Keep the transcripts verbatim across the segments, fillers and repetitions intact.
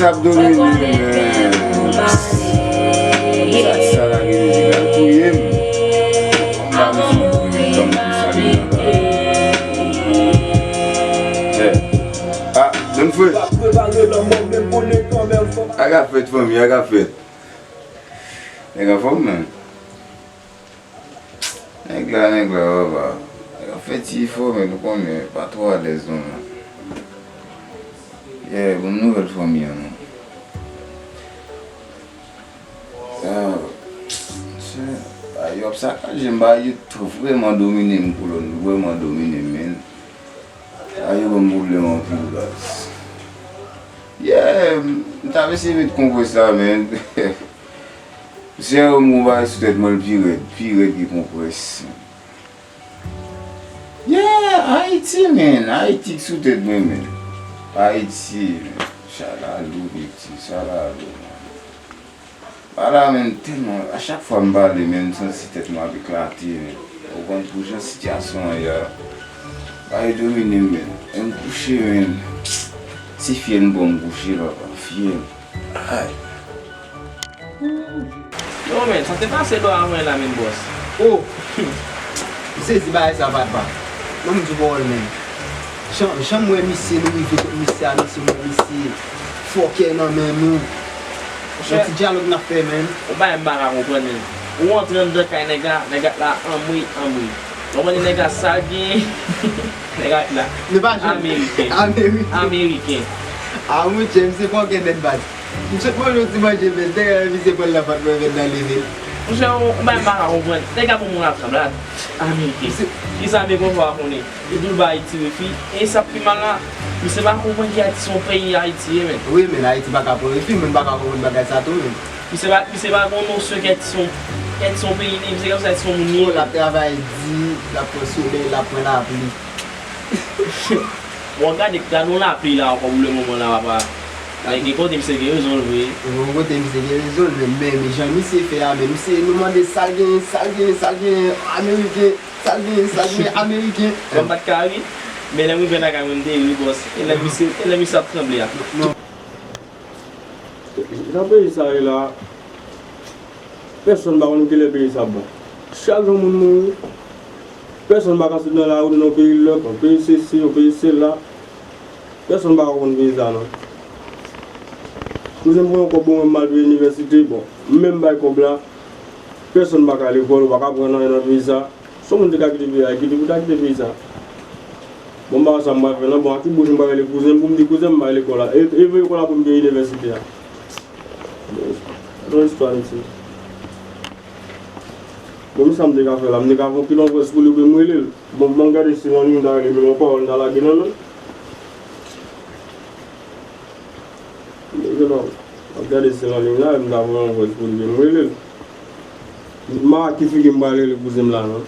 Ap domine, men. Sa, sa lage mizik la, l touye m. Kòm pa m sou touye m, kòm sa li nan la. Yeah. Ah, donn fre. A ka fèt, fanmi, a ka fèt. Nèg anfòm, men. Nèg la, nèg la, papa. Nèg ap fè ti efò, men nou konnen, pa twò alèz non, man. Yeah, bon nouvèl fanmi an, non. Ah, se, ah, yo ap sakaje m, ba, yo tou vrèman domine m, kolòn, vrèman domine m, men. Ah, yo ban m pwoblèm anpil, baz. Yeah, m t ap eseye met konprès la, men. Misye wè m gon bagay sou tèt mwen, l pi rèd, pi rèd ke konprès. Yeah, Ayiti, men. Ayiti k sou tèt mwen, men. Ayiti, men. Chalalou, piti, chalalou, man. Ala, men, tèlman, a chak fwa m pale, men, m santi tèt mwen ap eklate, men. Ou konn pou jan sitiyasyon an ye a. Bagay domine m, men. M kouche, men. Se fyèl m pran m kouche, papa. Fyèl. Ay. Yo, men, sa te pase dwa a mwen la, men, bòs. Oh! M sezi bagay sa, papa. Ban m di w pawòl, men. Jan, jan m wè misye, nou rive kot misye a, misye, m wè misye fòkè nan men nou. Yon ti dyalòg n ap fè, men. Yon bagay m pa ka konprann, men. Ou antre anndan kay nèg la, nèg la anmri, anmri. Ou konprann nèg la sa l gen, nèg la Ameriken. Ameriken. Ameriken. Ameriken. Ah, monchè, misye fòkè nèt, baz. M sot manje yon ti manje, men, dèyè misye pran l nan vant mwen, men, nan leve l. Monchè, ou, ou bay m pa ka konprann. Nèg ap yon moun ap travay la, Ameriken. Kisa Ameriken fè w konnen? Li di l ba Ayiti refi. E sa k pi mal la, misye pa konprann ke Ayiti se yon peyi Ayiti ye, men. Wi, men Ayiti pa ka pran refi, men m pa ka konprann bagay sa tou, men. Misye pa, misye pa gon nosyon ke Ayiti se yon, ke Ayiti se yon peyi li, misye kòmsi Ayiti se yon moun li ye. L ap travay di, l ap pran solèy, l ap pran lapli. Bon, gade, gade yon lapli la ankò pou le moman la, papa. Men gen kote misye gen rezon l vre. Gen kote misye gen rezon l, men, men, men jan misye fè a, men misye, nou mande sa l genyen, sa l genyen, sa l genyen, Ameriken, sa l genyen, sa l genyen, Ameriken. Mwen pa t ka ri, men lè m rive lakay mwen, m te ri, bòs. E lè misye, e lè misye ap tranble a. Non. Jan peyi sa ye la, pèsonn pa konn kilè peyi sa ap bon. Chak jou moun mouri, pèsonn pa ka sot nan lari nan yon peyi lòk, yon peyi sesi, yon peyi sela. Pèsonn pa ka konn peyi sa non. Kouzen m pran yon kòb bon, m al pou inivèsite, bon, m menm bay kòb la, pèsonn pa ka lekòl, ou pa ka pran anyen nan peyi sa. Si yon moun te ka kite peyi a, kite pou ta kite peyi sa. Bon, m pa wè sa m pral fè non. Bon, a ki bouch m pral rele kouzen m pou m di kouzen m bay lekòl la? E, e vre lekòl la pou m peye inivèsite a. Bon, yon istwa, mesye. Bon, men sa m te ka fè la? M te ka fè yon kilonvwès pou li oubyen m rele l. Bon, m gade si nan liy m ta rele, men yon pawòl m ta lage nan men l. Mesye non, m ap gade si nan liy la, m ta voye yon vòs pou li, m rele l. M pa wè ki figi m pral rele kouzen m la non.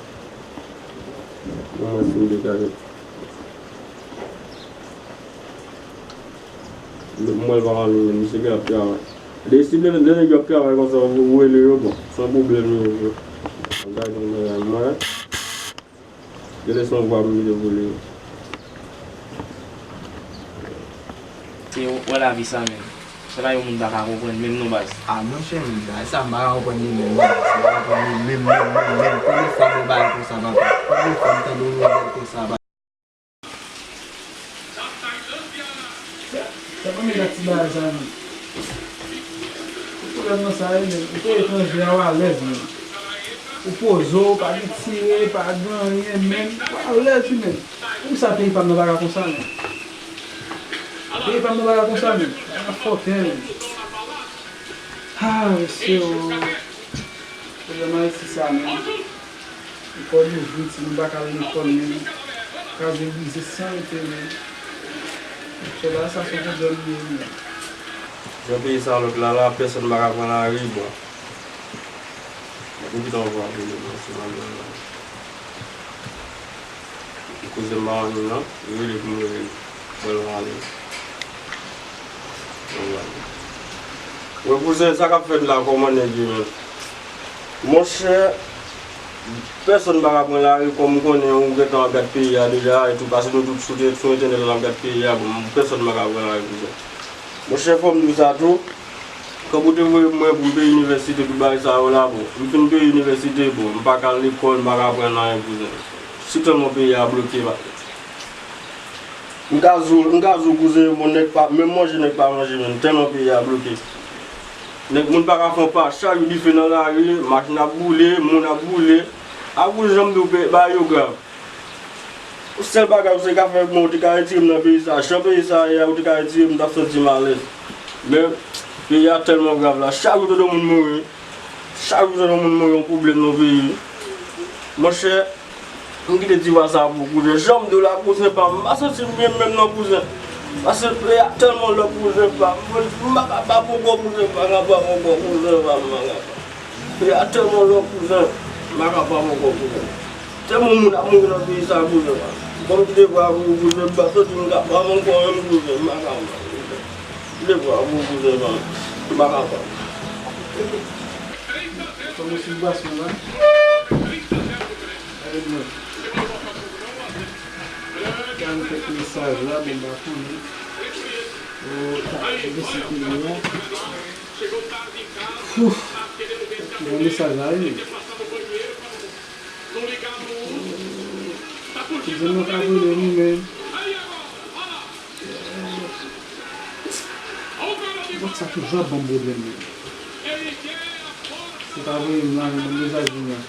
Bon, mwen si m degaje. M wè l pa anliy, misye gen ap travay. Depi lè, lè nèg yo ap travay konsa, ou rele yo, bon, se yon pwoblèm yo ye. M gade yon bagay mwen. Gen lè se yon vwa pou m kite pou li. E w wè lavi sa menm. Se pa yon moun pa ka konprann menm non baz. A monchè, men bagay sa m pa ka konprann li menm non baz. M pa ka konprann li menm, menm, menm, menm. Premye fwa m wè bagay konsa papa. Premye fwa m tande yon nouvèl konsa papa. Sa pa mèt ak ti bagay sa menm. Ou pwoblèm nan sa ye menm. Ou te etranje a, ou alèz menm. Ou poze w, pa gen tire, pa gen anyen menm. Ou alèz wi menm. Poukisa peyi pa m nan pa ka konsa menm? Peyi pa m nan pa ka konsa menm. Bagay fòkè menm. Ah, mesye o. Pwoblèm Ayiti sa menm. Lekòl yo vre, timoun pa ka al lekòl menm. Kraze brize san enterè. Chè bagay sa se yon pwoblèm li ye menm. Jan peyi sa lòk la la, pèsonn pa ka pran lari, bon. Mwen kite yon vwa pou li, bon, se manman la. Kouzen m pa anni non, li rele pou m rele l. Bon, l ale. Bon, l ale. Wè kouzen, sa k ap fèt la, kòman nèg yo menm? Monchè, pèsonn pa ka pran lari kòm ou konnen ou gentan ap gad peyi a deja, etou, paske nou tout sou te-, sou entènèt la n ap gad peyi a, bon, pèsonn pa ka pran lari kouzen. Monchè, fò m di w sa tou. Kòb ou te voye mwen pou m peye inivèsite, tout bagay sa yo la, bon. M fin peye inivèsite, bon, m pa ka al lekòl, m pa ka aprann anyen, kouzen. Si tèlman peyi a bloke, pa. M ka di w, m ka di w, kouzen, bon, nèg pa, menm manje, nèg pa manje, menm tèlman peyi a bloke. Nèg, moun pa ka fè yon pa, chak jou dife nan lari, machin ap boule, moun ap boule. A kouzen, jan m di w, pe-, bagay yo grav. Sèl bagay ou se ka fè, bon, ou te ka retire m nan peyi sa. Jan peyi sa ye a, ou te ka retire m, m t ap santi m alèz. Men, peyi a tèlman grav la. Chak jou tande moun mouri. Chak jou tande moun mouri, yon pwoblèm nan peyi. Monchè, m kite ti pwa sa pou kouzen. Jan m di w la, kouzen pa m, m pa santi m byen menm non, kouzen. Paske peyi a tèlman lòk, kouzen pa m. M pa kapab ankò, kouzen, m pa kapab ankò, kouzen pa m, m pa kapab. Peyi a tèlman lòk, kouzen, m pa kapab ankò, kouzen. Tèlman moun ap mouri nan peyi sa, kouzen. Bon, m kite pwa pou kouzen, m pa santi m kapab ankò menm, kouzen, m pa kapab. M kite pwa pou kouzen, m pa kapab. Kòman sitiyasyon la? Gade mwen. Gade kèk mesaj la, bon, m pa konnen. O, ta, mesaj ki gen la. Ouf. Yon mesaj la, wi. Kouzen mwen ka voye wi, men. Bon, sa toujou ap ban m pwoblèm, men. Se pa voye m la, men ban m mesaj vini an.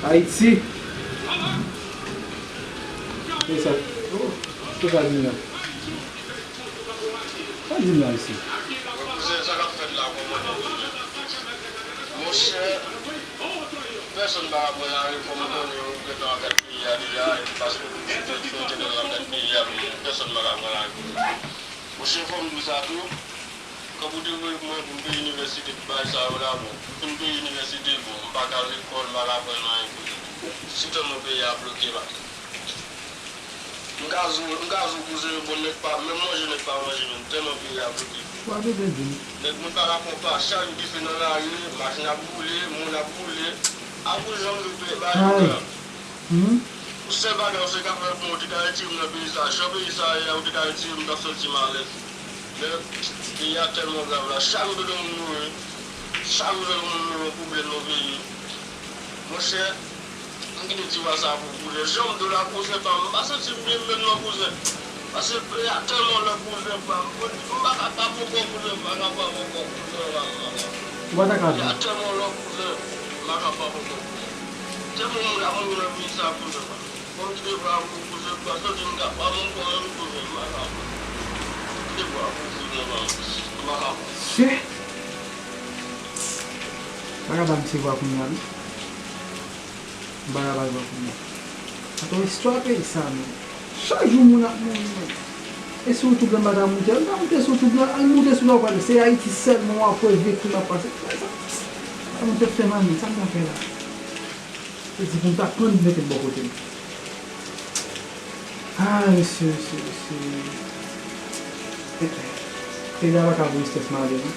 Ayiti. E sa, oh, ki sa di la? Sa di la isi? Kouzen, sa k ap fèt la, kòmandan Monchè, pèsonn pa ka pran lari, kòm ou konnen, ou gentan ap gad peyi a deja, e paske ou te, ou te, ou te gentan ap gad peyi a, pèsonn pa ka pran lari. Monchè, fò m di w sa tou, kòb ou te voye pou mwen pou m peye inivèsite, tout bagay sa yo la, bon, m fin peye inivèsite, bon, m pa ka al lekòl, m pa ka aprann anyen, kouzen. Si tèlman peyi a bloke, pa. M ka di w, m ka di w, kouzen, bon, nèg pa, menm manje, nèg pa manje, menm tèlman peyi a bloke. Wa bebe di m. Nèg moun pa ka pran pa, chak jou dife nan lari, machin ap boule, moun ap boule. A kouzen, jan m di w, peyi bagay yo grav. Hmm. Sèl bagay ou se ka fè pou mwen, ou te ka retire m nan peyi sa. Jan peyi sa ye a, ou te ka retire m, m t ap santi m alèz. Men, peyi a tèlman grav la, chak jou tande moun mouri. Chak jou tande moun mouri, yon pwoblèm nan peyi. Monchè, m kite ti pwa sa pou kouzen. Jan m di w la, kouzen pa m, m pa santi m byen menm non, kouzen. Paske peyi a tèlman lòk, kouzen pa m. M pa kapab ankò, kouzen, m pa kapab ankò, kouzen pa m, m pa kapab. Ou pa ta ka viv. Peyi a tèlman lòk, kouzen, m pa kapab ankò, kouzen. Tèlman moun ap mouri nan peyi sa, kouzen pa m. Bon, m kite pwa pou kouzen, m pa santi m kapab ankò menm, kouzen, m pa kapab. M kite pwa pou kouzen pa m, m pa kapab. Chè. Pa ka ba m se vwa kounye a, non. M pa ka ba l vwa kounye a. Atò, istwa peyi sa, men. Chak jou moun ap mouri, men. E sou YouTube la, m pa ta moute. M ta moute sou YouTube la, al moute sou la, w pral wè. Se Ayiti sèlman w ap wè vye krim ap pase. Sa, sa moun te fè m, men. Sa m ta fè la? Se di pou m ta pran, mete m bò kote m. Ah, mesye, mesye, mesye. Eh, eh. Peyi a pa ka voye strès m ale, non.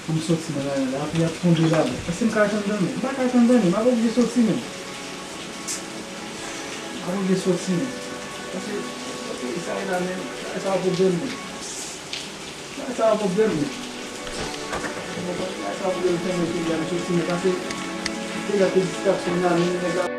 Pou m soti nan rayon la, apre y ap tonbe la. Èske m ka ret anndan menm? M pa ka ret anndan menm. M ap oblije soti menm. M ap oblije soti menm. Paske, paske sa e la menm, sa e sa pwoblèm menm. Sa e sa pwoblèm menm. Sa e sa pwoblèm fèmen peyi a, m soti menm. Paske, peyi a te distraksyon nan men nèg la.